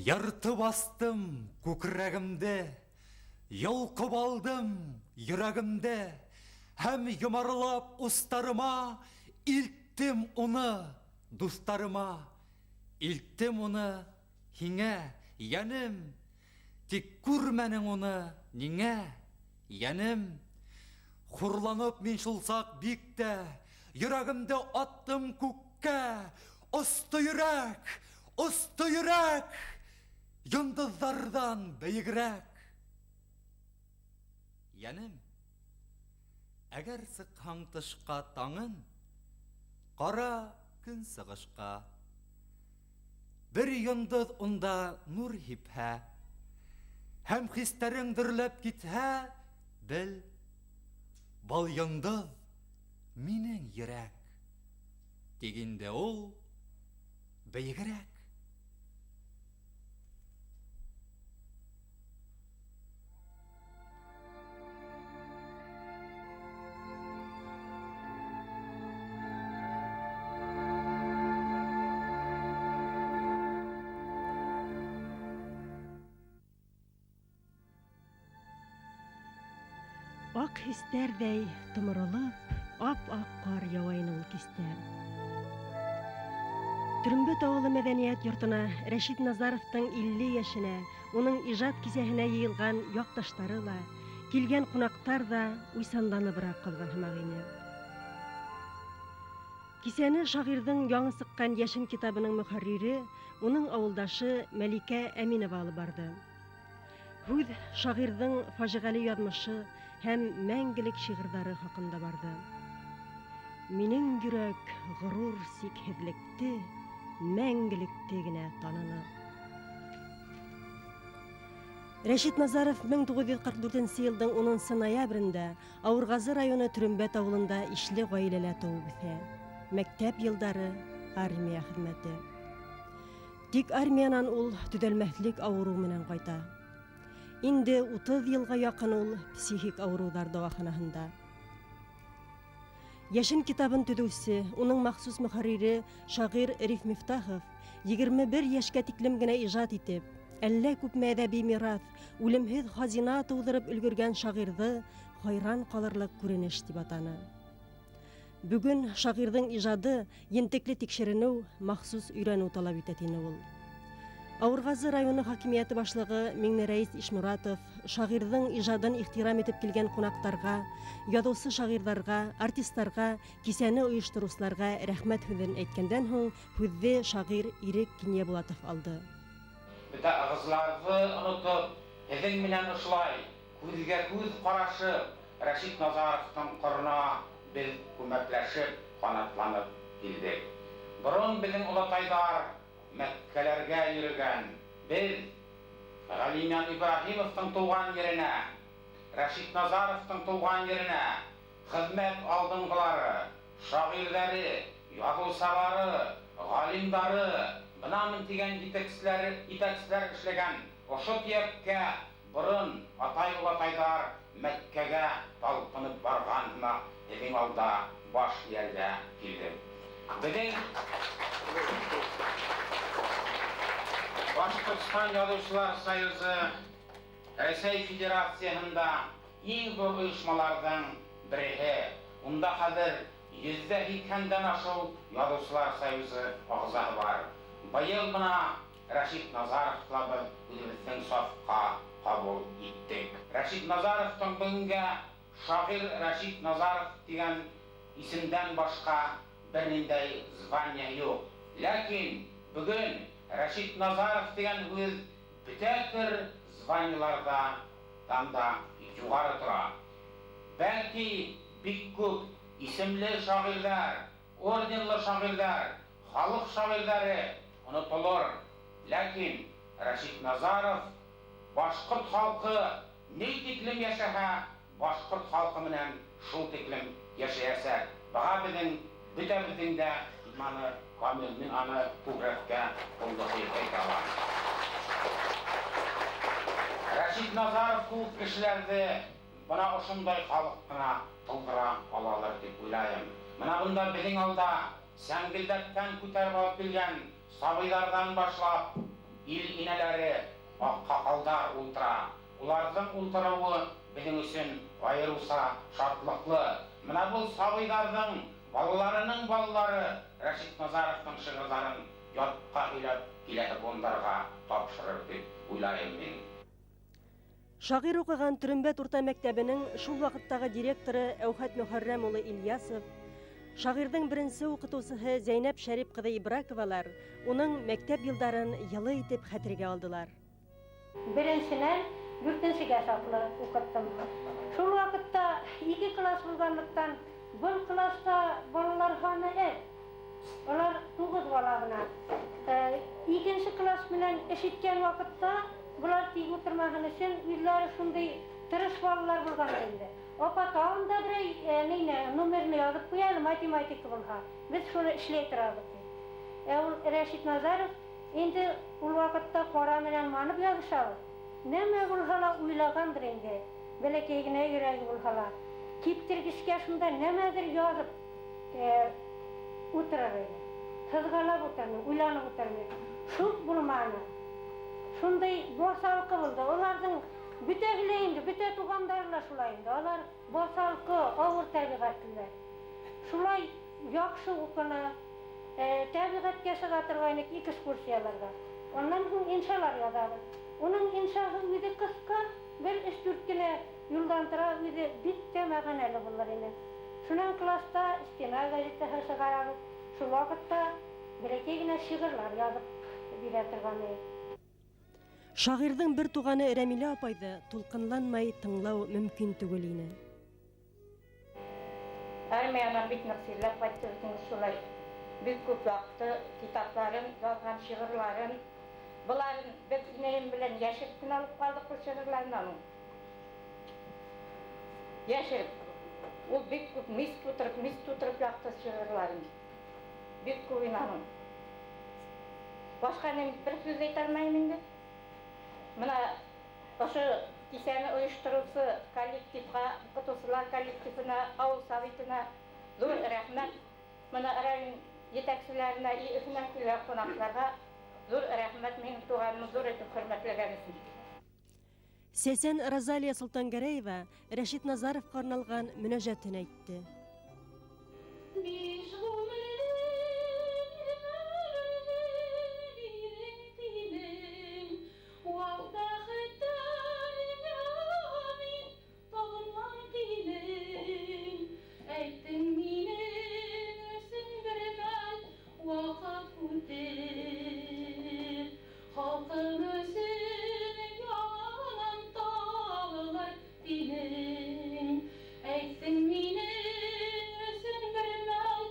Йыртып астым күкрәгемде, йолҡоп алдым йөрәгемде һәм йомарлап устарыма илттем уны дуҫтарыма, илттем уны һиңә, йәнем, тик күрмәнең уны ниңә, йәнем? Хурланып мин шул саҡ бик тә йөрәгемде аттым күккә, осто йөрәк, осто йөрәк, йондоҙҙарҙан бейегерәк. Йәнем, әгәр сыҡһаң тышҡа таңын, ҡара көнсығышҡа, бер йондоҙ унда нур һипһә, һәм хистәрең дөрләп китһә, бел, был йондоҙ минең йөрәк. Тик инде ул бейегерәк. Аҡ хистәрҙәй томоролоп, ап-аҡ ҡар яуа ине ул кистә. Төрөмбөт ауылы мәҙәниәт йортона Рәшит Назаровтың 50 йәшенә, уның ижад кисәһенә йыйылған яҡташтары ла, килгән ҡунаҡтар ҙа уйсанланыбыраҡ ҡалған һымаҡ ине. Кисәне шағирҙың яңы сыҡҡан Йәшен китабының мөхәррире, уның ауылдашы Мәликә Әминова алып барҙы. Һүҙ шағирҙың фажиғәле яҙмышы һәм мәңгелек шиғырҙары хаҡында барҙы. Минең йөрәк ғорур сикһеҙлекте, мәңгелекте генә таныны. Рәшит Назаров 1944 йылдың 10 ноябрендә Ауырғазы районы Төрөмбәт ауылында ишле ғаиләлә тыуып үҫә. Мәктәп йылдары, армия хеҙмәте. Тик армиянан ул төҙәлмәҫлек ауырыу менән ҡайта. Инде 30 йылға яҡын ул психик ауырыуҙар дауаханаһында. Йәшен китабын төҙөүсе, уның махсус мөхәррире шағир Риф Мифтахов 21 йәшкә тиклем генә ижад итеп, әллә күпме әҙәби мираҫ, үлемһеҙ хазина тыуҙырып өлгөргән шағирҙы хайран ҡалырлыҡ күренеш тип атаны. Бөгөн шағирҙың ижады ентекле тикшеренеү, махсус өйрәнеү талап итә, тине ул. Ауырғазы районы хакимиәте башлығы Миңнерәис Ишморатов шағирҙың ижадын ихтирам итеп килгән ҡунаҡтарға, яҙыусы шағирҙарға, артистарға, кисәне ойоштороусыларға рәхмәт һүҙен әйткәндән һуң һүҙҙе шағир Ирек Кинйәбулатов алды. Бөтә ығыҙларҙы онотоп, һеҙҙең менән ошолай күҙгә күҙ ҡарашып, Рәшит Назаровтың ҡорона беҙ күмәкләшеп, ҡанатланып килдек. Борон беҙҙең олатайҙар Мәккәләргә йөрөгән, беҙ Ғәлимйән Ибраһимовтың тыуған еренә, Рәшит Назаровтың тыуған еренә, хеҙмәт алдынғылары, шағирҙәре, яҙыусылары, ғалимдары, бынамын тигән етәкселәр, етәкселәр эшләгән ошо төйәккә борон атай-олатайҙар Мәккәгә талпынып барған һымаҡ һеҙҙең алда баш эйәргә килдек. Беҙҙең Башҡортостан Яҙыусылар союзы Рәсәй Федерацияһында иң ҙур ойошмаларҙың береһе. Унда хәҙер 180-дән ашыу Яҙыусылар союзы ағзаһы бар. Быйыл бына Рәшит Назаровты ла беҙ үҙебеҙҙең сафҡа ҡабул иттек. Рәшит Назаровтың бөгөнгә шағир Рәшит Назаров тигән исемдән башҡа бер ниндәй звание юҡ. Ләкин бөгөн Рәшит Назаров тигән һүҙ бөтә төр званиеларҙан да юғары тора. Бәлки бик күп исемле шағирҙар, орденлы шағирҙар, халыҡ шағирҙары онотолор. Ләкин Рәшит Назаров башҡорт халҡы ни тиклем йәшәһә, башҡорт халҡы менән шул тиклем йәшәйәсәк. Быға беҙҙең бөтәбеҙҙең дә иманы камил. Мин аны күкрәккә ҡулды ҡуйып әйтә алам. Рәшит Назаров кеүек кешеләрҙе бына ошондай халыҡ ҡына тыуҙыра алалыр тип уйлайым. Бына бында беҙҙең алда сәңгелдәктән күтәреп алып килгән сабыйҙарҙан башлап Ил инәләре, аҡһаҡалдар ултыра. Уларҙың ултырыуы беҙҙең өсөн айырыуса шатлыҡлы. Мына был сабыйҙарҙың балаларының балалары Рәшит Назаровтың шиғырҙарын ятҡа һөйләп киләһе быуындарға тапшырыр тип уйлайым мин. Шағир уҡыған Төрөмбәт урта мәктәбенең шул ваҡыттағы директоры Әүхәт Мөхәррәм улы Ильясов, шағирҙың беренсе уҡытыусыһы Зәйнәп Шәрип ҡыҙы Ибраковалар уның мәктәп йылдарын йылы итеп хәтергә алдылар. Беренсенән дүртенсегә саҡлы уҡыттым. Шул ваҡытта ике класс булғанлыҡтан был класста балалар һаны әҙ. Улар 9 бала ғына. Икенсе класс менән эш иткән ваҡытта былар тик ултырмаһын өсөн үҙләре шундай тырыш балалар булған инде. Апа тағын да берәй нейне номерны яҙып ҡуй әле, математика булһа. Беҙ шуны эшләй торабыҙ ти. Ул Рәшит Назаров инде ул ваҡытта ҡара менән манып яҙышабыҙ. Нәмә булһа ла уйлағандыр инде. Бәләкәй генә йөрәге булһа ла. Киптергескә шунда нәмәҙер яҙып ултырыр ине. Һыҙғалап ултырмай, уйланып ултырмай. Шул булманы. Шундай баҫалҡы булды. Уларҙың бөтәһе лә инде, бөтә туғандары ла шулай инде. Улар баҫалҡы, ауыр тәбиғәтлеләр. Шулай яҡшы уҡыны, тәбиғәткә сыға торғайныҡ экскурсияларға. Унан һуң иншалар яҙабыҙ. Уның иншаһы үҙе ҡыҫҡа, бер өс-дүрт кенә юлдан тора, үҙе бик тә мәғәнәле булыр ине. Шунан класста стена газетаһы сығарабыҙ. Шул ваҡытта бәләкәй генә шиғырлар яҙып бирә торған ине. Шағирҙың бер туғаны Рәмилә апайҙы тулҡынланмай тыңлау мөмкин түгел ине. Армиянан бик ныҡ сирләп ҡайтты бөтөн шулай. Бик күп ваҡыты китапларын, яҙған шиғырларын, быларын беҙ инәйем белән йәшереп кенә алып ҡалдыҡ был шиғырларын аның. Йәшереп. Ул бик күп мис тутырып, мис тутырып яҡты шиғырларын. Бик күп ине аның. Башҡа ни бер һүҙ әйтә алмайым инде. Мына ошо кисәне ойоштороусы коллективға, уҡытыусылар коллективына, ауыл советына ҙур рәхмәт. Мына район етәкселәренә, Өфөнән килгән ҡунаҡтарға ҙур рәхмәт, минең туғанымды ҙур итеп хөрмәтләгән өсөн. Сәсән Розалия Солтангәрәева Рәшит Назаровҡа арналған мөнәжәтен әйтте. Биш ғүмерем тинем, ваҡ бәхеттәргә мин табынмам тинем. Әйттең минең өсөн бер мәл ваҡыт үтер, халҡым өсөн яңынан табылыр тинең. Әйттең минең өсөн бер мәл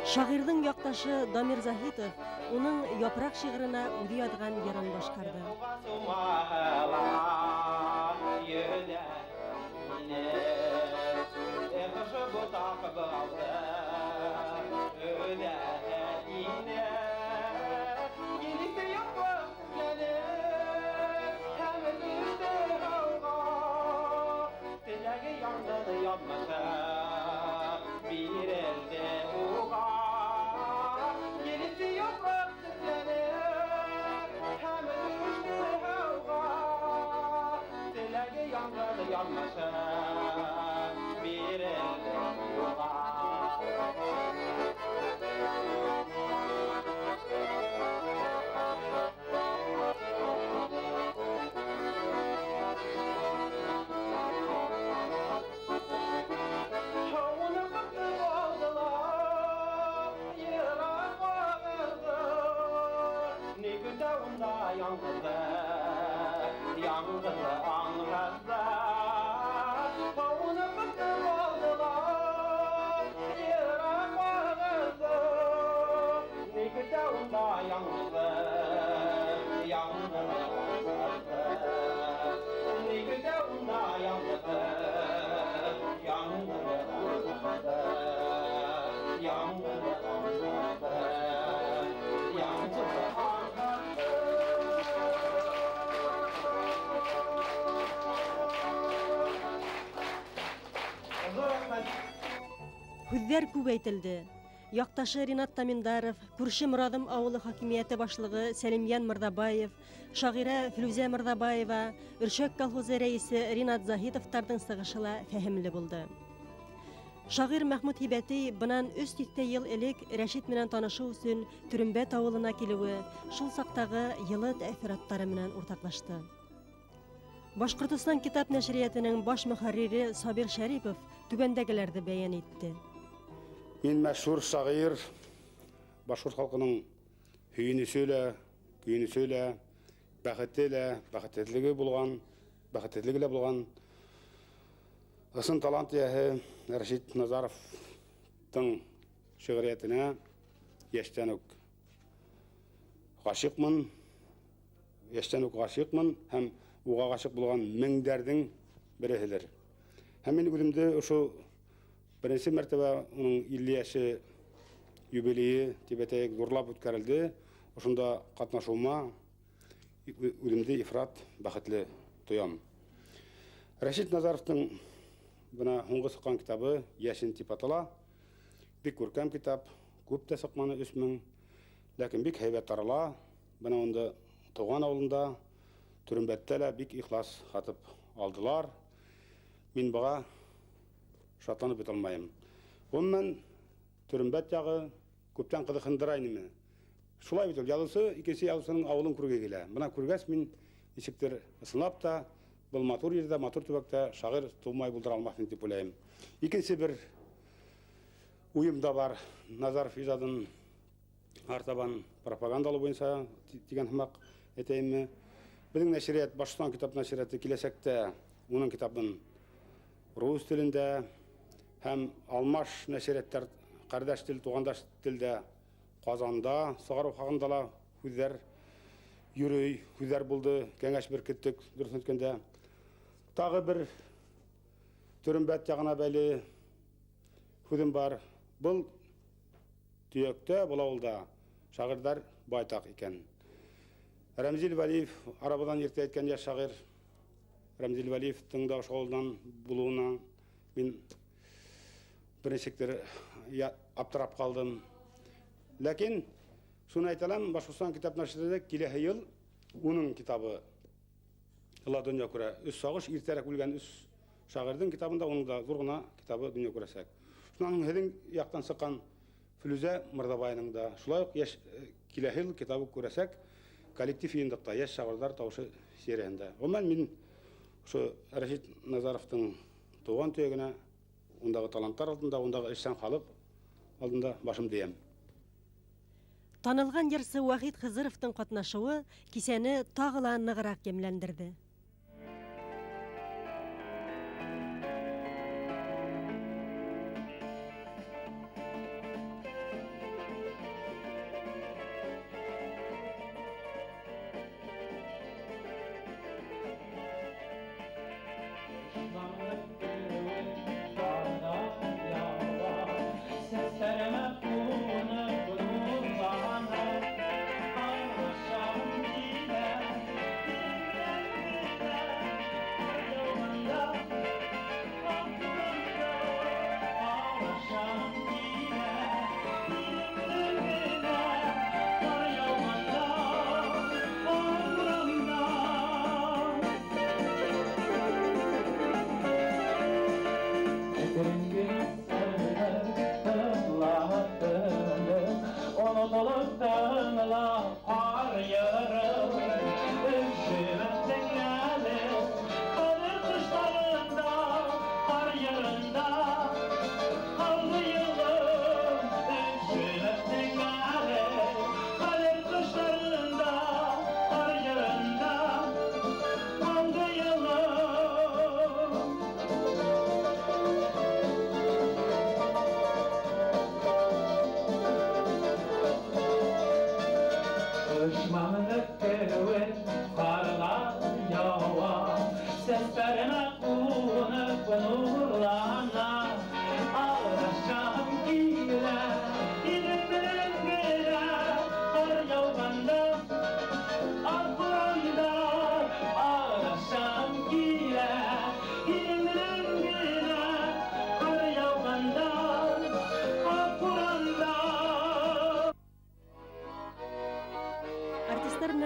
Шағирҙың яҡташы Дамир Заһитов уның Япраҡ шиғырына үҙе яҙған йырын башҡарҙы. Һүҙҙәр күп әйтелде. Яҡташы Ринат Таминдаров, күрше Мораҙым ауылы хакимиәте башлығы Сәлимйән Мырҙабаев, шағирә Флүзә Мырҙабаева, Өршәк колхозы рәйесе Ринат Заһитовтарҙың сығышы ла фәһемле булды. Шағир Мәхмүт Һибәтей бынан 300 йыл элек Рәшит менән танышыу өсөн Төрөмбәт ауылына килеүе, шул саҡтағы йылы тәьҫораттары менән уртаҡлашты. Башҡортостан китап нәшриәтенең баш мөхәррире Сабир Шәрипов түбәндәгеләрҙе бәйән итте. Мин мәшһүр шағир, башҡорт халҡының һөйөнөсө лә, көйөнөсө лә, бәхете лә, бәхетһеҙлеге булған, бәхетһеҙлеге лә булған ысын талант эйәһе Рәшит Назаровтың шиғриәтенә йәштән үк ғашиҡмын, йәштән үк ғашиҡмын һәм уға ғашиҡ булған меңдәрҙең береһелер. Һәм мин үҙемде ошо беренсе мәртәбә уның 50 йәше юбилейы тип әйтәйек ҙурлап үткәрелде. Ошонда ҡатнашыуыма үҙемде ифрат бәхетле тоям. Рәшит Назаровтың бына һуңғы сыҡҡан китабы Йәшен тип атала. Бик күркәм китап, күп тә сыҡманы 3000, ләкин бик һәйбәт тарала. Бына унда тыуған ауылында Төрөмбәттә лә бик ихлас һатып алдылар. Мин быға шатланып бөтә алмайым. Ғөмүмән, Төрөмбәт яғы күптән ҡыҙыҡһындыра инеме. Шулай бит ул, яҙыусы икенсе яҙыусының ауылын күргә килә. Бына күргәс мин нисектер ысынлап та был матур ерҙә, матур төбәктә шағир тыумай булдыра алмаҫ тип уйлайым. Икенсе бер уйым да бар. Назаров ижадын артабан пропагандалау буйынса тигән һымаҡ әйтәйемме. Беҙҙең нәшриәт, Башҡортостан китап нәшриәте киләсәктә уның китабын рус телендә һәм алмаш нәшриәттәр ҡәрҙәш тел, туғандаш телдә Ҡазанда сығарыу хаҡында ла һүҙҙәр йөрөй, һүҙҙәр булды, кәңәш беркеттек, дөрөҫ әйткәндә. Тағы бер Төрөмбәт яғына бәйле һүҙем бар. Был төйәктә, был ауылда шағирҙар байтаҡ икән. Рәмзил Вәлиев, арабыҙан иртә әйткән йәш шағир Рәмзил Вәлиевтең дә ошо ауылдан булыуына мин бер нисектер аптырап ҡалдым. Ләкин шуны әйтә алам, Башҡортостан китап нәшриәтендә киләһе йыл уның китабы ла донъя күрә. Өс сағыш иртәрәк үлгән өс шағирҙың китабында уның да ҙур ғына китабы донъя күрәсәк. Шунан һуң һеҙҙең яҡтан сыҡҡан Флүзә Мырҙабайының да шулай уҡ йәш киләһе йыл китабы күрәсәк коллектив йыйынтыҡта йәш шағирҙар тауышы серияһында. Ғөмүмән, мин ошо Рәшит Назаровтың тыуған төйәгенә, ундағы таланттар алдында, ундағы эшсән халыҡ алдында башымды эйәм. Танылған йырсы Вахит Хызыровтың ҡатнашыуы кисәне тағы ла нығыраҡ йәмләндерҙе.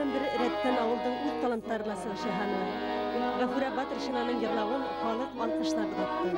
Менән бер рәттән ауылдың үҙ таланттары ла сығыш яһаны. Ғәфүрә Батыршинаның йырлауын халыҡ алҡышлап оҙатты.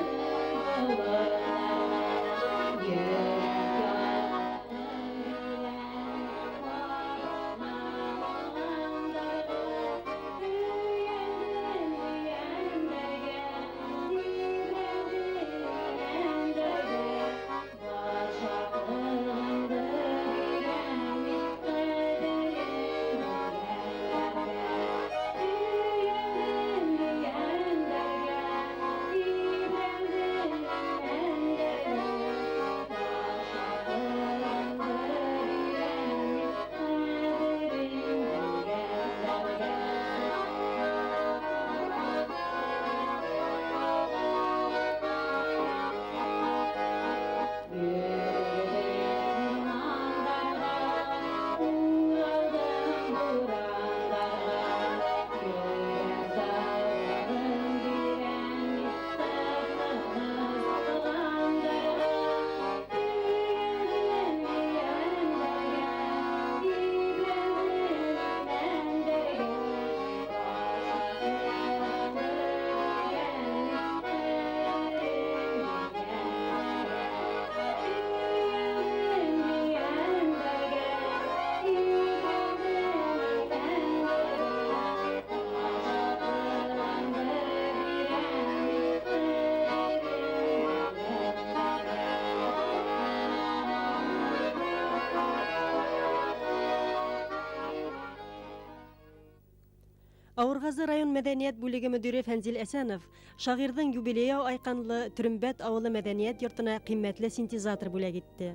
Ауырғазы район мәҙәниәт бүлеге мөдире Фәнзил Әсәнов шағирҙың юбилейы айҡанлы Төрөмбәт ауылы мәҙәниәт йортона ҡиммәтле синтезатор бүләк итте.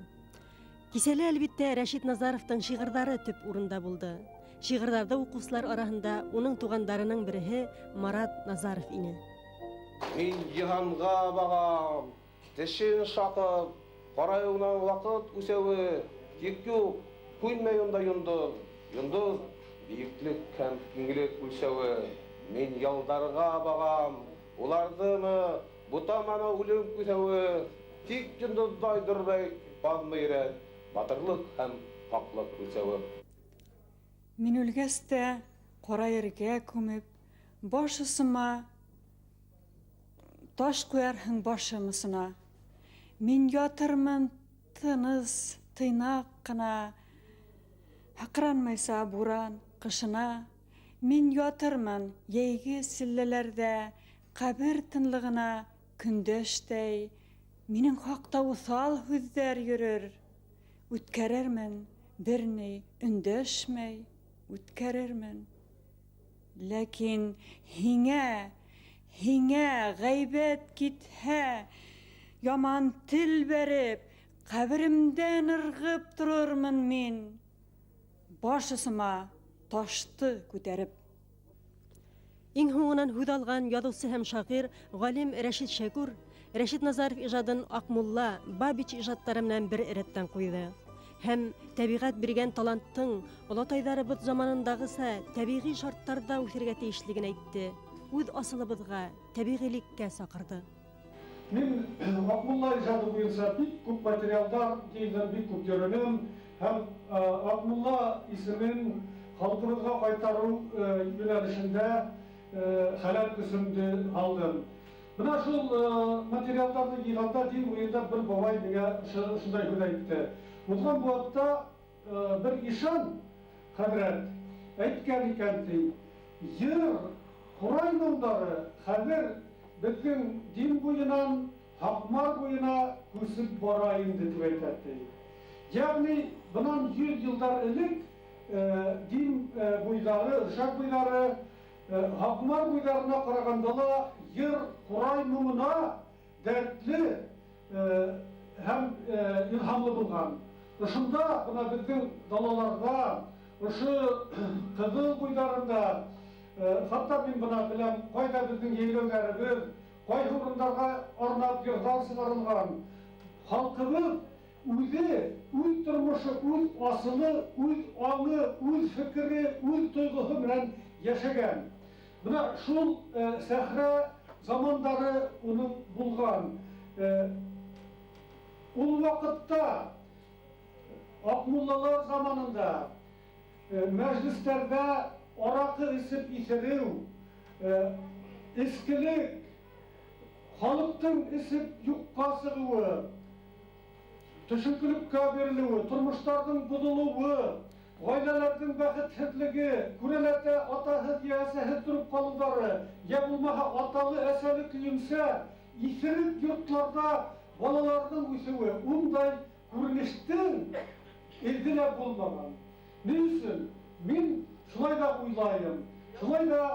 Кисәлә, әлбиттә, Рәшит Назаровтың шиғырҙары төп урында булды. Шиғырҙарҙы уҡыусылар араһында уның туғандарының береһе Марат Назаров ине. Мин йыһанға бағам, тешен шаҡып, ҡарайыуынан ваҡыт үсәүе, тик юҡ, һүнмәй унда йондоҙ, йондоҙ бейеклек һәм киңлек үлсәүе. Мин ялдарға бағам, уларҙымы, бутаманы үлем күҫәүе, тик йондоҙҙай дөрбәй баҙмай йөрәк, батырлыҡ һәм хаҡлыҡ үлсәүе. Мин үлгәс тә ҡара ергә күмеп, баш осома таш ҡуярһың башым осона. Мин ятырмын тыныс, тыйнаҡ ҡына, һаҡранмайса буран ҡышына. Мин ятырмын йәйге селләләрҙә, ҡәбер тынлығына көндәштәй. Минең хаҡта уҫал һүҙҙәр йөрөр, үткәрермен бер ни өндәшмәй, үткәрермен. Ләкин һиңә, һиңә ғәйбәт китһә, яман тел бәреп, ҡәберемдән ырғып торормон мин, баш осома ташты күтәреп. Иң һуңынан һүҙ алған яҙыусы һәм шағир ғалим Рәшит Шәкүр Рәшит Назаров ижадын Аҡмулла, Бабич ижадтары менән бер рәттән ҡуйҙы. Һәм тәбиғәт биргән таланттың олатайҙарыбыҙ заманындағыса тәбиғи шарттарҙа үҫергә тейешлеген әйтте. Үҙ асылыбыҙға, тәбиғилеккә саҡырҙы. Мин Аҡмулла ижады буйынса бик күп материалдар йыйҙым, бик күп йөрөнөм һәм Аҡмулла исемен халҡыбыҙға ҡайтарыу йүнәлешендә хәләл көсөмдө һалдым. Бына шул материалдарҙы йыйғанда дин буйында бер бабай миңә шундай һүҙ әйтте. Уҙған быуатта бер ишан хәҙрәт әйткән икән, ти, йыр, ҡурай моңдары хәҙер беҙҙең дин буйынан Һаҡмар буйына күсеп бара инде, тип әйтә, ти. Йәғни бынан 100 йылдар элек дин буйҙары, Өршәк буйҙары Һаҡмар буйҙарына ҡарағанда ла йыр, ҡурай моңона дәртле һәм илһамлы булған. Ошонда бына беҙҙең далаларҙа, ошо Ҡыҙыл буйҙарында, хатта мин бына беләм, ҡайҙа беҙҙең йәйләүҙәребеҙ, ҡайһы урындарға арнап йырҙар сығарылған. Халҡыбыҙ үҙе, үҙ тормошо, үҙ асылы, үҙ аңы, үҙ фекере, үҙ тойғоһо менән йәшәгән. Бына шул сәхрә замандары уның булған. Ул ваҡытта Аҡмуллалар заманында Мәжлестәрҙә араҡы эсеп иҫереү, эскелек, халыҡтың эсеп юҡҡа сығыуы, төшөнкөлөккә бирелеүе, тормоштарҙың боҙолоуы, ғаиләләрҙең бәхетһеҙлеге, күрәләтә атаһыҙ йә әсәһеҙ тороп ҡалыуҙары, йә булмаһа аталы-әсәле көйөнсә иҫерек йортларҙа балаларҙың үҫеүе, ундай күренештең эҙе лә булмаған. Ни өсөн? Мин шулай ҙа уйлайым, шулай ҙа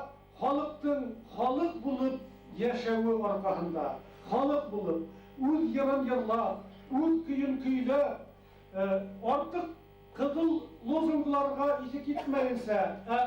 халыҡтың халыҡ булып йәшәүе арҡаһында, халыҡ булып, үҙ йырын йырлап, үҙ көйөн көйләп, артыҡ ҡыҙыл лозунгларға иҫе китмәйенсә, ә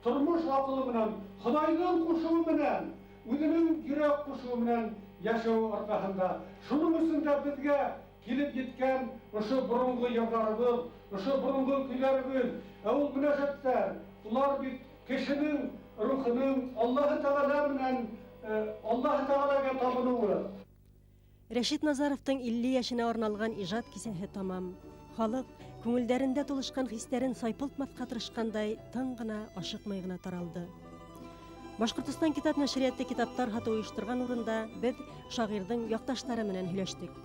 тормош аҡылы менән, Хоҙайҙың ҡушыуы менән, үҙенең йөрәк ҡушыуы менән йәшәүе арҡаһында. Шуның өсөн дә беҙгә килеп еткән ошо боронғо йырҙарыбыҙ, ошо боронғо көйҙәребеҙ, ә ул мөнәжәттәр, улар бит кешенең рухының Аллаһы Тәғәлә менән, Аллаһы Тәғәләгә табыныуы. Рәшит Назаровтың 50 йәшенә арналған ижад кисәһе тамам. Халыҡ күңелдәрендә тулышҡан хистәрен сайпылтмаҫҡа тырышҡандай тын ғына, ашыҡмай ғына таралды. Башҡортостан китап нәшриәте китаптар һатыу ойошторған урында беҙ шағирҙың яҡташтары менән һөйләштек.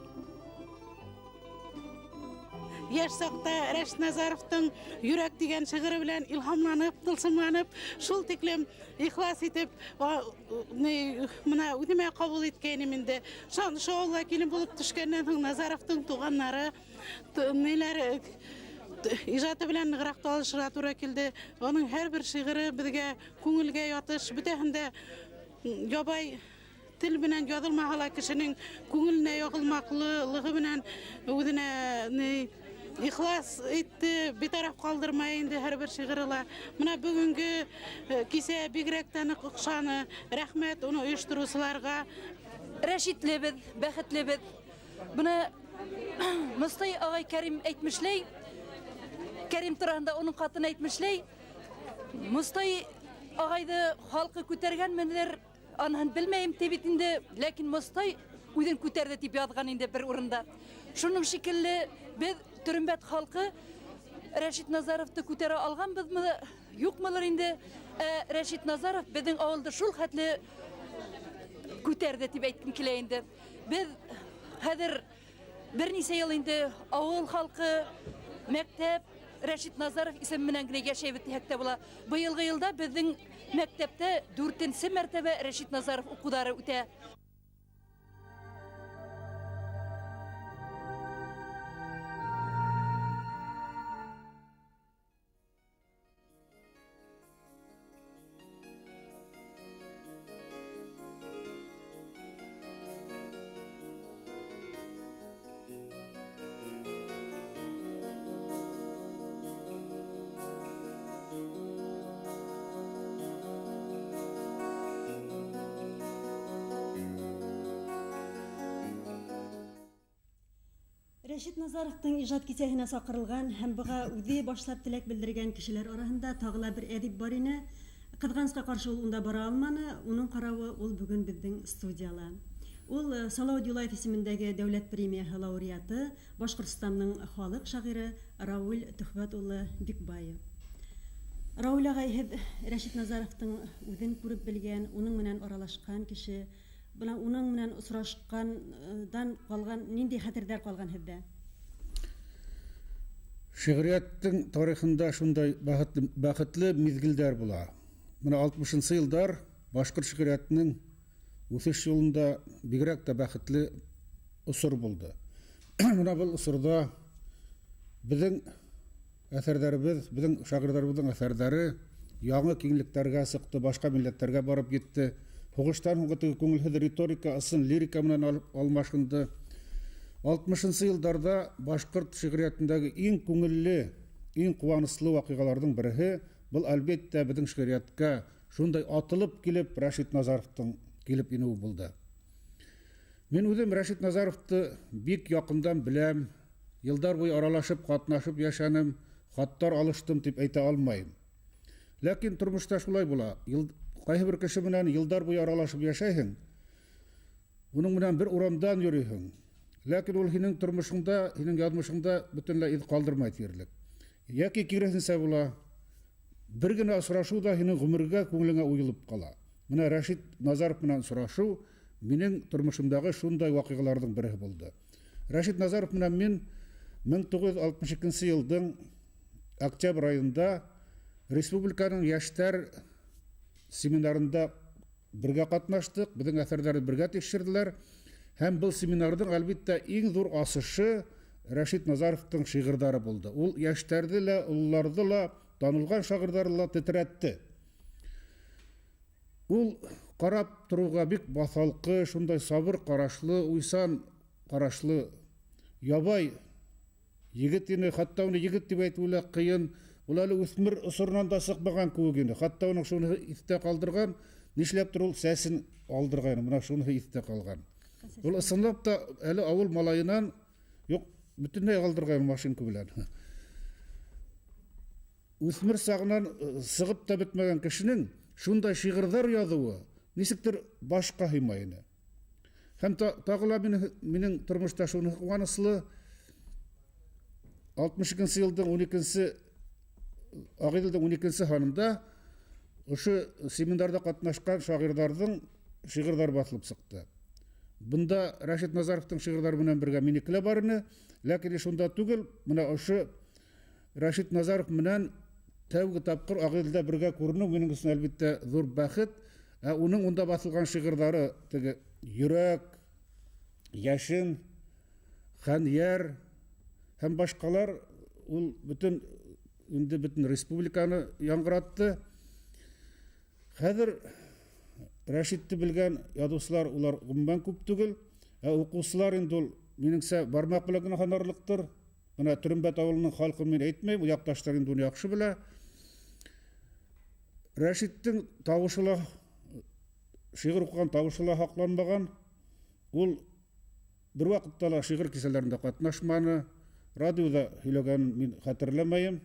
Йәш саҡта Рәшит Назаровтың Йөрәк тигән шиғыры белән илһамланып, тылсымланып, шул тиклем ихлас итеп, мына үҙемә ҡабул иткәйнем инде. Шул килен булып төшкәннән һуң Назаровтың туғаннары, ниләре, ижаты белән нығыраҡ танышырға тура килде. Уның һәр бер шиғыры беҙгә күңелгә ятыш, бөтәһен дә ябай тел менән яҙылмаһа ла кешенең күңеленә яғылмаҡлылығы менән үҙенә ихлас итте, битараф ҡалдырмай инде һәр бер шиғыры ла. Мына бөгөнгө кисә бигерәк тә ныҡ оҡшаны. Рәхмәт уны ойоштороусыларға. Рәшитлебеҙ, бәхетлебеҙ. Бына Мостай ағай Кәрим әйтмешләй, Кәрим тураһында уның ҡатыны әйтмешләй, Мостай ағайҙы халҡы күтәргәнмелер, аныһын белмәйем ти бит инде, ләкин Мостай үҙен күтәрҙе тип яҙған инде бер урында. Шуның шикелле беҙ Төрөмбәт халҡы Рәшит Назаровты күтәрә алғанбыҙмы, юҡмылыр инде. Ә Рәшит Назаров беҙҙең ауылды шул хәтле күтәрҙе тип әйткем килә инде. Беҙ хәҙер бер нисә йыл инде ауыл халҡы, мәктәп Рәшит Назаров исеме менән генә йәшәйбеҙ тиһәк тә була. Быйылғы йылда беҙҙең мәктәптә 4-нсе мәртәбә Рәшит Назаров уҡыуҙары үтә. Рәшит Назаровтың ижад кисәһенә саҡырылған һәм быға үҙе башлап теләк белдергән кешеләр араһында тағы ла бер әҙип бар ине. Ҡыҙғанысҡа ҡаршы ул унда бара алманы. Уның ҡарауы ул бөгөн беҙҙең студияла. Ул Салауат Юлаев исемендәге дәүләт премияһы лауреаты, Башҡортостандың халыҡ шағиры Рауил Төхвәт улы Бикбаев. Рауил ағай, һеҙ Рәшит Назаровтың үҙен күреп белгән, уның менән аралашҡан кеше, бына уның менән осрашҡандан ҡалған ниндәй хәтерҙәр ҡалған һеҙҙә? Шиғриәттең тарихында шундай бәхетле миҙгелдәр була. Бына 60-нсы йылдар башҡорт шиғриәтенең үҫеш юлында бигерәк тә бәхетле осор булды. Бына был осорҙа беҙҙең әҫәрҙәребеҙ, беҙҙең шағирҙарыбыҙҙың әҫәрҙәре яңы киңлектәргә сыҡты, башҡа милләттәргә барып етте. Һуғыштан һуңғы теге күңелһеҙ риторика ысын лирика менән алмашынды. 60-нсы йылдарҙа башҡорт шиғриәтендәге иң күңелле, иң ҡыуаныслы ваҡиғаларҙың береһе был, әлбиттә, беҙҙең шиғриәткә шундай атылып килеп Рәшит Назаровтың килеп инеүе булды. Мин үҙем Рәшит Назаровты бик яҡындан беләм, йылдар буйы аралашып, ҡатнашып йәшәнем, хаттар алыштым тип әйтә алмайым. Ләкин тормошта шулай була. Ҡайһы бер кеше менән йылдар буйы аралашып йәшәйһең, уның менән бер урамдан йөрөйһөң. Ләкин ул һинең тормошоңда, һинең яҙмышыңда бөтөнләй эҙ ҡалдырмай тиерлек. Йәки киреһенсә була. Бер генә осрашу да һинең ғүмергә күңелеңә уйылып ҡала. Менә Рәшит Назаров менән осрашу минең тормошомдағы шундай ваҡиғаларҙың береһе булды. Рәшит Назаров менән мин 1962 йылдың октябрь айында республиканың йәштәр семинарында бергә ҡатнаштыҡ, беҙҙең әҫәрҙәрҙе бергә тикшерҙеләр. Һәм был семинарҙың, әлбиттә, иң ҙур асышы Рәшит Назаровтың шиғырҙары булды. Ул йәштәрҙе лә, ололарҙы ла, танылған шағирҙарҙы ла тетрәтте. Ул ҡарап тороуға бик баҫалҡы, шундай сабыр ҡарашлы, уйсан ҡарашлы ябай егет ине. Хатта уны егет тип әйтеүе лә ҡыйын. Ул әле үҫмер осоронан да сыҡмаған кеүек ине. Хатта уның шуныһы иҫтә ҡалдырған, нишләптер ул сәсен алдырғайны, бына шуныһы иҫтә ҡалған. Ул ысынлап та әле ауыл малайынан, юҡ, бөтөнләй алдырғайны машинка белән. Үҫмер сағынан сығып та бөтмәгән кешенең шундай шиғырҙар яҙыуы нисектер башҡа һыймай ине. Һәм тағы ла минең тормошта шуныһы ҡыуаныслы, 62 йылдың 12-нсе Ағиҙелдең 12-нсе һанында ошо семинарҙа ҡатнашҡан шағирҙарҙың шиғырҙары баҫылып сыҡты. Бында Рәшит Назаровтың шиғырҙары менән бергә минеке лә бар ине, ләкин шунда түгел, бына ошо Рәшит Назаров менән тәүге тапҡыр Ағиҙелдә бергә күренеү минең өсөн әлбиттә ҙур бәхет. Ә уның унда баҫылған шиғырҙары теге йөрәк, йәшен, хәнйәр һәм башҡалар ул бөтөн инде бөтөн республиканы яңғыратты. Хәҙер Рәшитте белгән яҙыусылар улар ғөмүмән күп түгел, ә уҡыусылар инде ул минеңсә бармаҡ белән генә һанарлыҡтыр. Бына Төрөмбәт ауылының халҡын мин әйтмәйем, ул яҡташтар инде уны яҡшы белә. Рәшиттең тауышы ла, шиғыр уҡыған тауышы ла һаҡланмаған. Ул бер ваҡытта ла шиғыр кисәләрендә ҡатнашманы, радиоҙа һөйләгәнен мин хәтерләмәйем,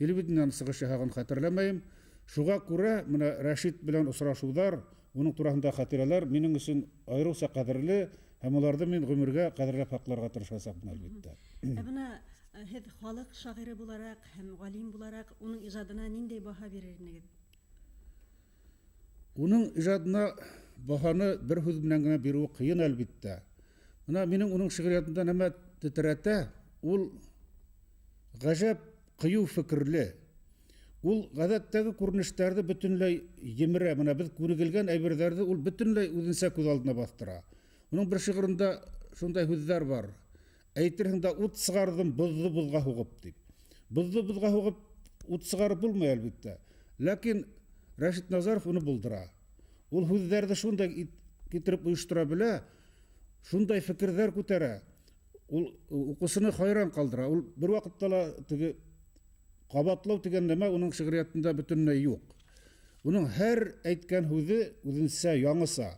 телевидениенан сығыш яһағанын хәтерләмәйем. Шуға күрә бына Рәшит белән осрашыуҙар, уның тураһында хатирәләр минең өсөн айырыуса ҡәҙерле, һәм уларҙы мин ғүмергә ҡәҙерләп һаҡларға тырышасаҡмын, әлбиттә. Ә бына һеҙ халыҡ шағиры булараҡ һәм ғалим булараҡ уның ижадына ниндәй баһа бирер инегеҙ? Уның ижадына баһаны бер һүҙ менән генә биреүе ҡыйын, әлбиттә. Бына минең уның шиғриәтендә нәмә тетрәтә, ул ғәжәп ҡыйыу фекерле. Ул ғәҙәттәге күренештәрҙе бөтөнләй емерә. Бына беҙ күнегелгән әйберҙәрҙе ул бөтөнләй үҙенсә күҙ алдына баҫтыра. Уның бер шиғырында шундай һүҙҙәр бар. Әйтерһең дә ут сығарҙым боҙҙо боҙға һуғып тип. Боҙҙо боҙға һуғып ут сығарып булмай, әлбиттә. Ләкин Рәшит Назаров уны булдыра. Ул һүҙҙәрҙе шундай китереп ойоштора белә, шундай фекерҙәр күтәрә. Ул уҡыусыны хайран ҡалдыра. Ул бер ваҡытта ла теге ҡабатлау тигән нәмә уның шиғриәтендә бөтөнләй юҡ. Уның һәр әйткән һүҙе үҙенсә яңыса.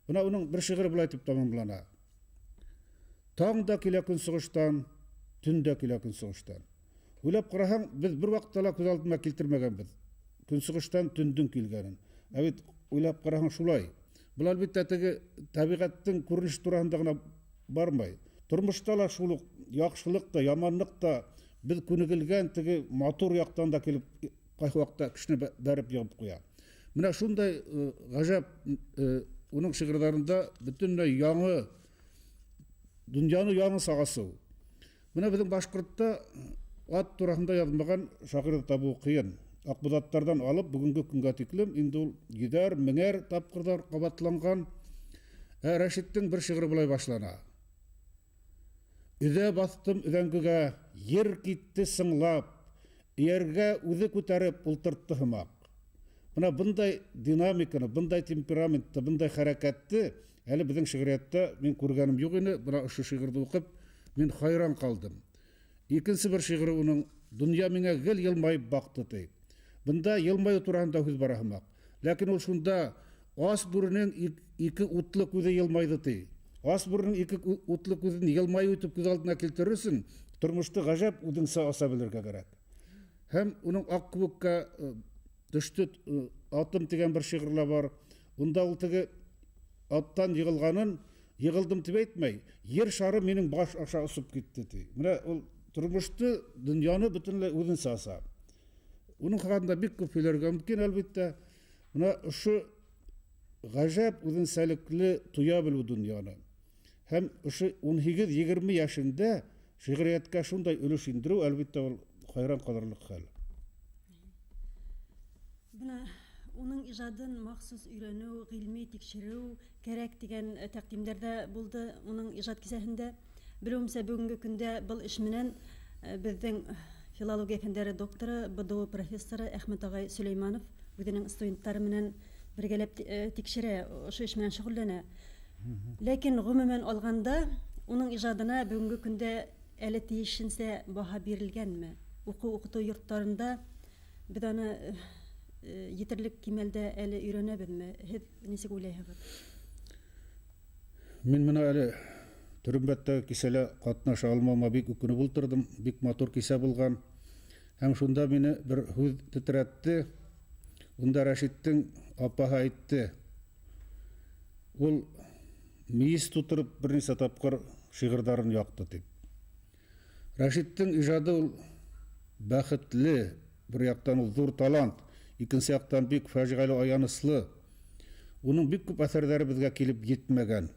Бына уның бер шиғыры былай тип тамамлана. Таң да килә көнсығыштан, төн дә килә көнсығыштан. Уйлап ҡараһаң, беҙ бер ваҡытта ла күҙ алдына килтермәгәнбеҙ көнсығыштан төндөң килгәнен. Ә бит уйлап ҡараһаң шулай. Был әлбиттә теге тәбиғәттең күренеше тураһында ғына бармай. Тормошта ла шул уҡ яҡшылыҡ та, яманлыҡ та беҙ күнегелгән теге матур яҡтан да килеп ҡайһы ваҡытта кешене бәреп йығып ҡуя. Бына шундай ғәжәп уның шиғырҙарында бөтөнләй яңы донъяны яңы сағасыу. Бына беҙҙең башҡортта ат тураһында яҙмаған шағирҙы табыу ҡыйын. Аҡбуҙаттарҙан алып бөгөнгө көнгә тиклем инде ул йөҙәр, меңәр тапҡырҙар ҡабатланған. Ә Рәшиттең бер шиғыры былай башлана. Өҙә баҫтым өҙәңгегә, ер китте сыңлап, эйәргә үҙе күтәреп ултыртты һымаҡ. Бына бындай динамиканы, бындай темпераментты, бындай хәрәкәтте әле беҙҙең шиғриәттә мин күргәнем юҡ ине. Бына ошо шиғырҙы уҡып мин хайран ҡалдым. Икенсе бер шиғыры уның «Донъя миңә гел йылмайып баҡты» ти. Бында йылмайыу тураһында һүҙ бара һымаҡ. Ләкин ул шунда ас бүренең ике утлы күҙе йылмайҙы ти. Ас бүренең ике утлы күҙен йылмайыу итеп күҙ алдына килтерер өсөн тормошто ғәжәп үҙеңсә аса белергә кәрәк. Һәм уның аҡ күбеккә төштө атым тигән бер шиғыры ла бар. Унда ул теге аттан йығылғанын йығылдым тип әйтмәй, ер шары минең баш аша осоп китте ти. Бына ул тормошто, донъяны бөтөнләй үҙенсә аса. Уның хаҡында бик күп һөйләргә мөмкин, әлбиттә. Бына ошо ғәжәп үҙенсәлекле тоя белеү донъяны. Һәм ошо 18-20 йәшендә шиғриәткә шундай өлөш индереү, әлбиттә, ул хайран ҡалырлыҡ хәл. Бына уның ижадын махсус өйрәнеү, ғилми тикшереү кәрәк тигән тәҡдимдәр ҙә булды уның ижад кисәһендә. Белеүемсә, бөгөнгө көндә был эш менән беҙҙең филология фәндәре докторы, БДУ профессоры Әхмәт ағай Сөләйманов үҙенең студенттары менән бергәләп тикшерә, ошо эш менән шөғөлләнә. Ләкин ғөмүмән алғанда уның ижадына бөгөнгө көндә әле тейешенсә баһа бирелгәнме? Уҡыу-уҡытыу йорттарында беҙ аны етерлек кимәлдә әле өйрәнәбеҙме? Һеҙ нисек уйлайһығыҙ? Мин бына әле Төрөмбәттәге кисәлә ҡатнаша алмауыма бик үкенеп ултырҙым. Бик матур кисә булған. Һәм шунда мине бер һүҙ тетрәтте. Унда Рәшиттең апаһы әйтте. Ул мейес тутырып бер нисә тапҡыр шиғырҙарын яҡты тип. Рәшиттең ижады ул бәхетле, бер яҡтан ул ҙур талант, икенсе яҡтан бик фажиғәле, аяныслы. Уның бик күп әҫәрҙәре беҙгә килеп етмәгән.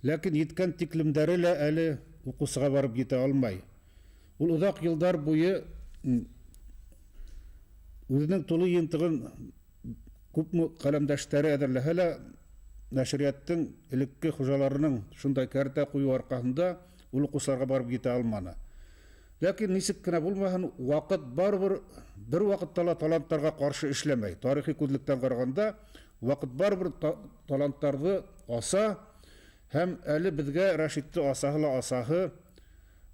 Ләкин еткән тиклемдәре лә әле уҡыусыға барып етә алмай. Ул оҙаҡ йылдар буйы үҙенең тулы йыйынтығын күпме ҡәләмдәштәре әҙерләһә лә, нәшриәттең элекке хужаларының шундай кәртә ҡуйыу арҡаһында ул уҡыусыларға барып етә алманы. Ләкин нисек кенә булмаһын, ваҡыт барыбер бер ваҡытта ла таланттарға ҡаршы эшләмәй. Тарихи күҙлектән ҡарағанда, ваҡыт барыбер таланттарҙы аса, һәм әле беҙгә Рәшитте асаһы ла асаһы.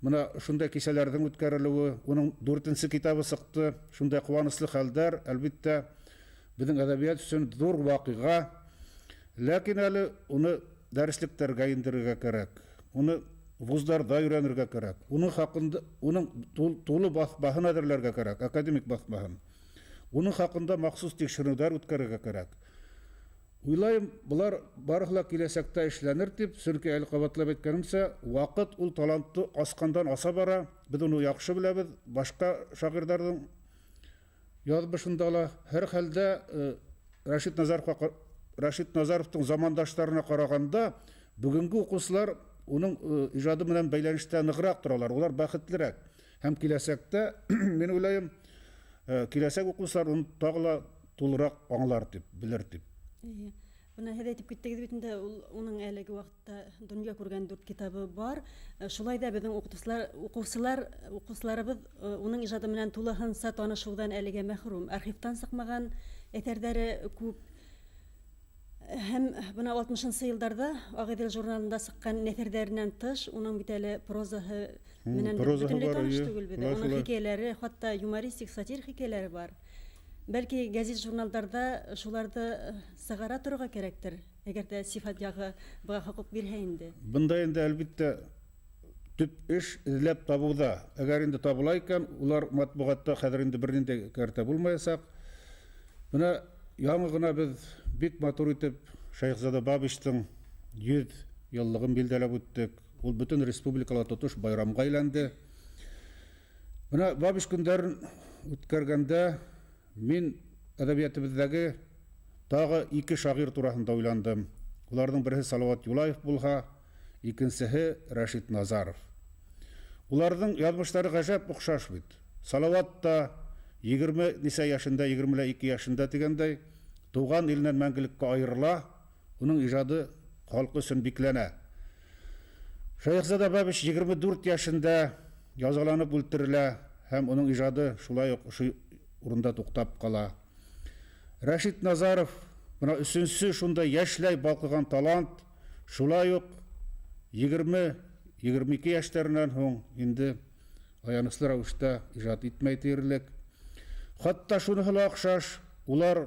Бына шундай кисәләрҙең үткәрелеүе, уның 4-нсе китабы сыҡты, шундай ҡыуаныслы хәлдәр, әлбиттә, беҙҙең әҙәбиәт өсөн ҙур ваҡиға. Ләкин әле уны дәреслектәргә индерергә кәрәк, уны вуздарҙа өйрәнергә кәрәк, уның хаҡында, уның тулы баҫмаһын әҙерләргә кәрәк, академик баҫмаһын. Уның хаҡында махсус тикшеренеүҙәр үткәрергә кәрәк. Уйлайым, былар барыһы ла киләсәктә эшләнер тип, сөнки әле ҡабатлап әйткәнемсә, ваҡыт ул талантты асҡандан аса бара. Беҙ уны яҡшы беләбеҙ, башҡа шағирҙарҙың яҙмышында ла. Һәр хәлдә Рәшит Назаровтың замандаштарына ҡарағанда, бөгөнгө уҡыусылар уның ижады менән бәйләнештә нығыраҡ торалар, улар бәхетлерәк. Һәм киләсәктә, мин уйлайым, киләсәк уҡыусылар уны тағы ла тулыраҡ аңлар тип, белер тип. Бына һеҙ әйтеп киттегеҙ бит инде, ул уның әлеге ваҡытта донъя күргән 4 китабы бар. Шулай ҙа беҙҙең уҡыусыларыбыҙ уның ижады менән тулыһынса танышыуҙан әлегә мәхрүм. Архивтан сыҡмаған әҫәрҙәре күп. Һәм бына 60-нсы йылдарҙа Ағиҙел журналында сыҡҡан нәҫерҙәренән тыш, уның бит әле прозаһы менән бөтөнләй таныш түгелбеҙ. Уның хикәйәләре, хатта юмористик, сатир хикәйәләре бар. Бәлки гәзит-журналдарҙа шуларҙы сығара торорға кәрәктер, әгәр ҙә сифат яғы быға хоҡуҡ бирһә инде. Бында инде әлбиттә төп эш эҙләп табыуҙа. Әгәр инде табыла икән, улар матбуғатта хәҙер инде бер ниндәй кәртә булмаясаҡ. Бына яңы ғына беҙ бик матур итеп Шәйехзада Бабичтың 100 йыллығын билдәләп үттек. Ул бөтөн республикала тотош байрамға әйләнде. Бына Бабич көндәрен үткәргәндә мин әҙәбиәтебеҙҙәге тағы 2 шағир тураһында уйландым. Уларҙың береһе Салауат Юлаев булһа, икенсеһе Рәшит Назаров. Уларҙың яҙмыштары ғәжәп оҡшаш бит. Салауат та 20 нисә йәшендә, 22 йәшендә тигәндәй, тыуған иленән мәңгелеккә айырыла, уның ижады халҡы өсөн бикләнә. Шәйехзада Бабич 24 йәшендә язаланып үлтерелә һәм уның ижады шулай уҡ ошо урында туҡтап ҡала. Рәшит Назаров, бына өсөнсө шундай йәшләй балҡыған талант, шулай уҡ 20-22 йәштәренән һуң инде аяныслы рәүештә ижад итмәй тиерлек. Хатта шуныһы ла оҡшаш, улар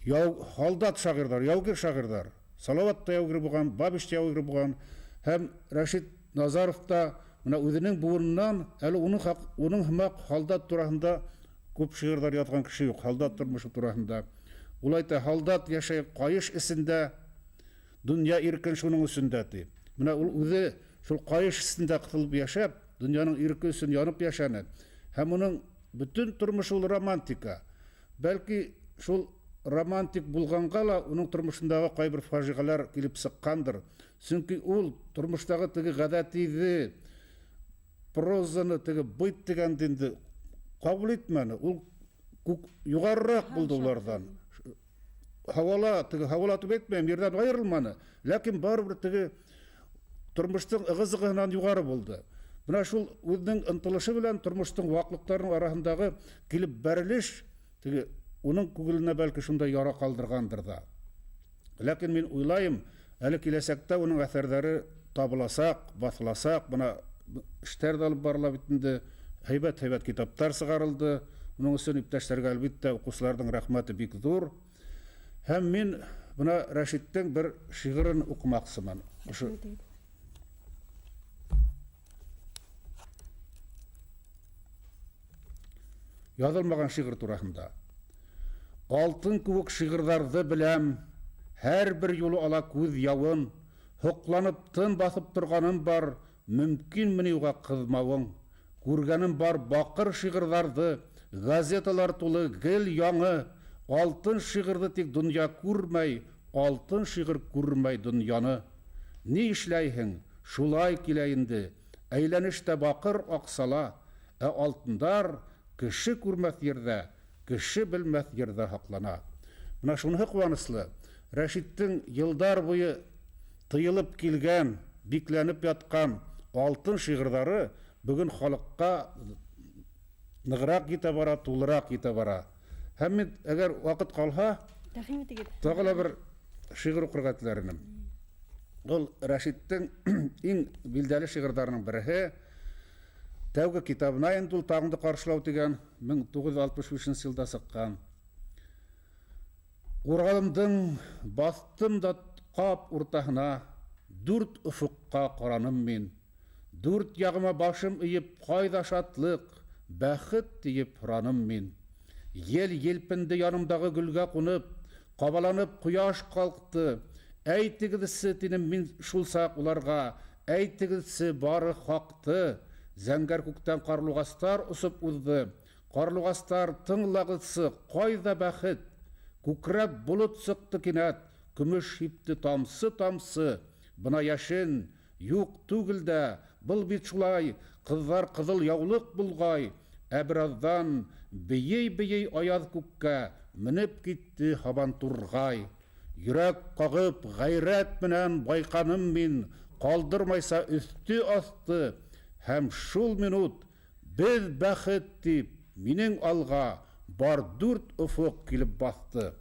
һалдат шағирҙар, яугир шағирҙар. Салауат та яугир булған, Бабич та яугир булған, һәм Рәшит Назаров та бына үҙенең быуынынан әле уның һымаҡ һалдат тураһында күп шиғырҙар яҙған кеше юҡ, һалдат тормошо тураһында. Ул әйтә, һалдат йәшәй ҡайыш эсендә, донъя иркен шуның өсөн дә, ти. Бына ул үҙе шул ҡайыш эсендә ҡыҫылып йәшәп, донъяның ирке өсөн янып йәшәне. Һәм уның Бөтөн тормышы ул романтика. Бәлки шул романтик булғанға ла уның тормошондағы ҡайбер фажиғәләр килеп сыҡҡандыр. Сөнки ул тормоштағы теге ғәҙәтиҙе, прозаны, теге быт тигәнде инде ҡабул итмәне. Ул күк юғарыраҡ булды уларҙан. Һауала, теге һауала тип әйтмәйем, ерҙән айырылманы. Ләкин барыбер теге тормоштоң ығы-зығыһынан юғары булды. Бына шул үҙенең ынтылышы белән тормоштоң ваҡлыҡтарының араһындағы килеп бәрелеш теге уның күңеленә бәлки шундай яра ҡалдырғандыр ҙа. Ләкин мин уйлайым, әле киләсәктә уның әҫәрҙәре табыласаҡ, баҫыласаҡ. Бына эштәр ҙә алып барыла бит инде. Һәйбәт-һәйбәт китаптар сығарылды. Уның өсөн иптәштәргә әлбиттә уҡыусыларҙың рәхмәте бик ҙур. Һәм мин бына Рәшиттең бер шиғырын уҡымаҡсымын. Ошо яҙылмаған шиғыр тураһында. Алтын кеүек шиғырҙарҙы беләм, һәр бер юлы ала күҙ яуын, һоҡланып тын баҫып торғаным бар, мөмкинме ни уға ҡыҙмауың? Күргәнем бар баҡыр шиғырҙарҙы, газеталар тулы гел яңы, алтын шиғырҙы тик донъя күрмәй, алтын шиғыр күрмәй донъяны. Ни эшләйһең? Шулай килә инде. Әйләнештә баҡыр аҡсала, ә алтындар кеше күрмәҫ ерҙә, кеше белмәҫ ерҙә һаҡлана. Бына шуныһы ҡыуаныслы. Рәшиттең йылдар буйы тыйылып килгән, бикләнеп ятҡан алтын шиғырҙары бөгөн халыҡҡа нығыраҡ етә бара, тулыраҡ етә бара. Һәм мин, әгәр ваҡыт ҡалһа, Рәхим итегеҙ. тағы ла бер шиғыр уҡырға теләр инем. Ул Рәшиттең иң билдәле шиғырҙарының береһе. Тәүге китабына инде ул Таңды ҡаршылау тигән 1965 йылда сыҡҡан. Уралымдың баҫтым да ҡап уртаһына, дүрт офоҡҡа ҡараным мин. Дүрт яғыма башым эйеп, ҡайҙа шатлыҡ, бәхет тиеп һораным мин. Ел елпенде янымдағы гөлгә ҡунып, ҡабаланып ҡояш ҡалҡты. Әйтегеҙсе, тинем мин шул саҡ уларға, әйтегеҙсе бары хаҡты. Зәңгәр күктән ҡарлуғастар осоп уҙҙы. Ҡарлуғастар, тыңлағыҙсы, ҡайҙа бәхет? Күкрәп болот сыҡты кинәт, көмөш һипте тамсы-тамсы. Бына йәшен, юҡ түгел дә, был бит шулай, ҡыҙҙар ҡыҙыл яулыҡ булғай. Ә бер аҙҙан бейей-бейей аяҙ күккә менеп китте һабантурғай. Йөрәк ҡағып, ғәйрәт менән байҡаным мин, ҡалдырмайса өҫтө аҫты. Һәм шул минут беҙ бәхет тип минең алға бар дүрт офоҡ килеп баҫты.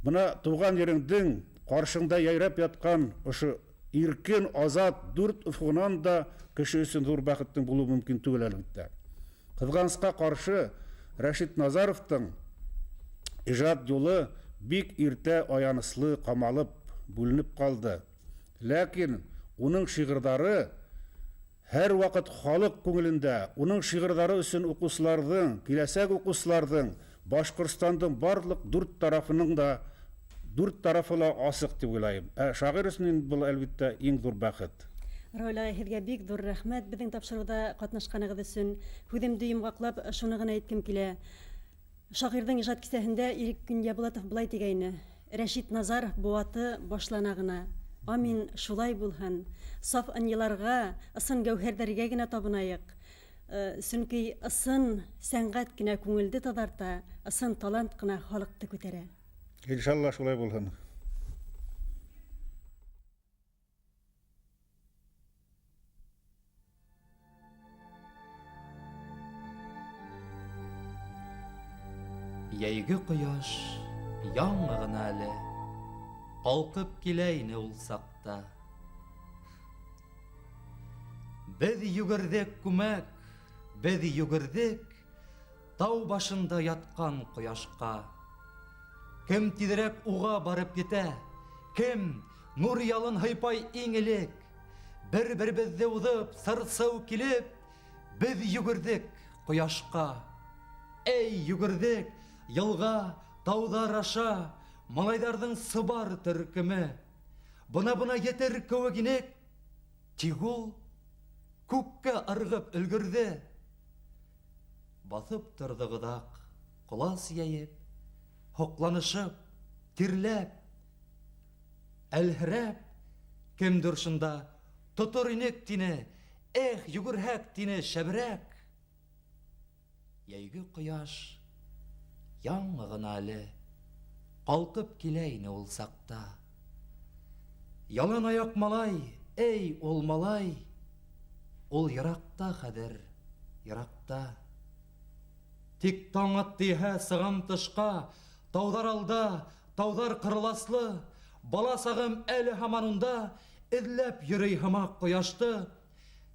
Бына тыуған ереңдең ҡаршыңда йәйрәп ятҡан ошо иркен, азат дүрт офоғонан да кеше өсөн ҙур бәхеттең булыуы мөмкин түгел, әлбиттә. Ҡыҙғанысҡа ҡаршы, Рәшит Назаровтың ижад юлы бик иртә аяныслы ҡамалып, бүленеп ҡалды. Ләкин уның шиғырҙары һәр ваҡыт халыҡ күңелендә, уның шиғырҙары өсөн уҡыусыларҙың, киләсәк уҡыусыларҙың, Башҡортостандың барлыҡ дүрт тарафының да, дүрт тарафы ла асыҡ тип уйлайым. Ә шағир өсөн инде был, әлбиттә, иң ҙур бәхет. Рауил ағай, һеҙгә бик ҙур рәхмәт беҙҙең тапшырыуҙа ҡатнашҡанығыҙ өсөн. Һүҙемде йомғаҡлап, шуны ғына әйткем килә. Шағирҙың ижад кисәһендә Ирек Кинйәбулатов былай тигәйне: Рәшит Назаров быуаты башлана ғына. Амин, шулай булһын. Саф ынйыларға, ысын гәүһәрҙәргә генә табынайыҡ. Сөнки ысын сәнғәт кенә күңелде таҙарта, ысын талант ҡына халыҡты күтәрә. Иншалла шулай булһын. Йәйге ҡояш яңы ғына әле ҡалҡып килә ине ул саҡта. Беҙ йүгерҙек күмәк, беҙ йүгерҙек тау башында ятҡан ҡояшҡа. Кем тиҙерәк уға барып етә, кем нур ялын һыйпай иң элек. Бер-беребеҙҙе уҙып, сырсыу килеп, беҙ йүгерҙек ҡояшҡа. Эй, йүгерҙек йылға, тауҙар аша, малайҙарҙың сыбар төркөмө. Бына-бына етер кеүек инек, тик ул күккә ырғып өлгөрҙө. Баҫып торҙоҡ оҙаҡ, ҡолас йәйеп, һоҡланышып, тирләп, әлһерәп, кемдер шунда тотор инек тине, эх, йүгерһәк тине шәберәк. Йәйге ҡояш яңы ғына әле ҡалҡып килә ине ул саҡта. Ялан аяҡ малай, эй, ул малай, ул йыраҡта хәҙер, йыраҡта. Тик таң атты иһә сығам тышҡа, тауҙар алда, тауҙар ҡырласлы, бала сағым әле һаман унда, эҙләп йөрөй һымаҡ ҡояшты.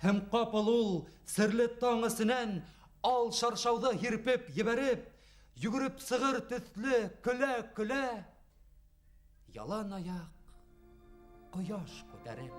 Һәм ҡапыл ул серле таң эсенән ал шаршауҙы һирпеп ебәреп, йүгереп сығыр төҫлө көлә-көлә, ялан аяҡ ҡояш күтәреп.